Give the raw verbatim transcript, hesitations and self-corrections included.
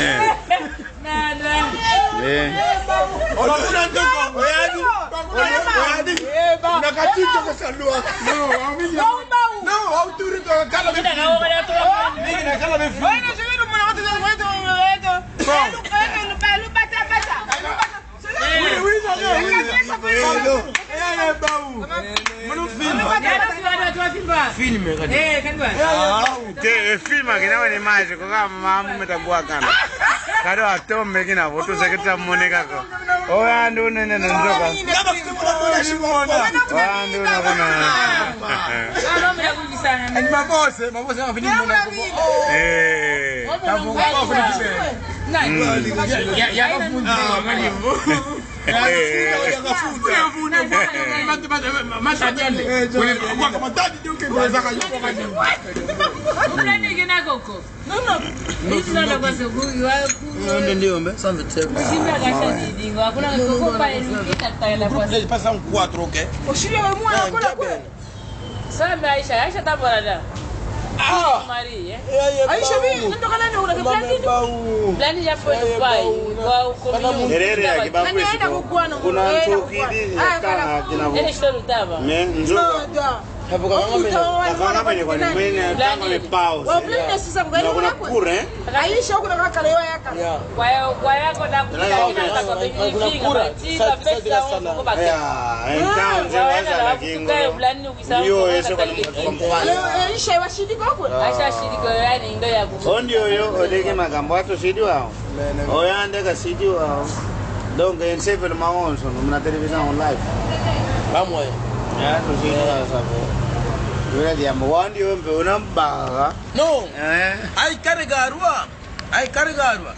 Eh. Nada. Eh. Oyadi. Oyadi. Nakatito kasalua. No, no, auturi to kala be. Mimi nakala be. Te, e filme kina wena image ko kama mamu meta ngwakana. Kado atombe kina votu seketa moneka ko. Oyandi unene na nzoka. Oyandi unakuna. Ani mabose, mabose mafini mona kubo. Eh. Tabu kwa kuni kibe. Ya, ya, ya mafundi wa malimbo. Ndio, ndio, mbe. Passa un quattro, ok? Sambe Aisha, Aisha tabarada. Ah! Marie, eh? Aisha, mi, ndio kana ni una Mama Blandine. Bau. Blandine ya foi Blandine ya pai, bau. Wa ukomi. Erere ya kibabu. Nani aenda kukwana, kuna eh, ntukidi, ah, kana kina. Ele shito lutaba. Me, nzo. Nada. Tavuka mama mene. Tavuka mama mene kwa ni mwene, kama me pause. Wa Blandine sisa kugani kuna kure. Aisha kuna kaka leo ya. Kwa hiyo, kwa yako na kukutana na kwa bibi kuna kura. Sasa, sasa, sasa. Ya, entonces, waza na kingo. Yo, eso kwa mtu kwa mfano. Aisha washidi kwa kule. Aisha shidi kwa yani ndo ya kuku. Ondi oyo, odeke magambo ato shidi wao. Oyo ande ka shidi wao. Donc, en sefe no mawonso, no muna television on live. Vamos, eh. Ya, to shidi wao sabo. Yule diambo, wandi ombe, unambaga. No. Eh. Ai, kare garua. Ai, kare garua.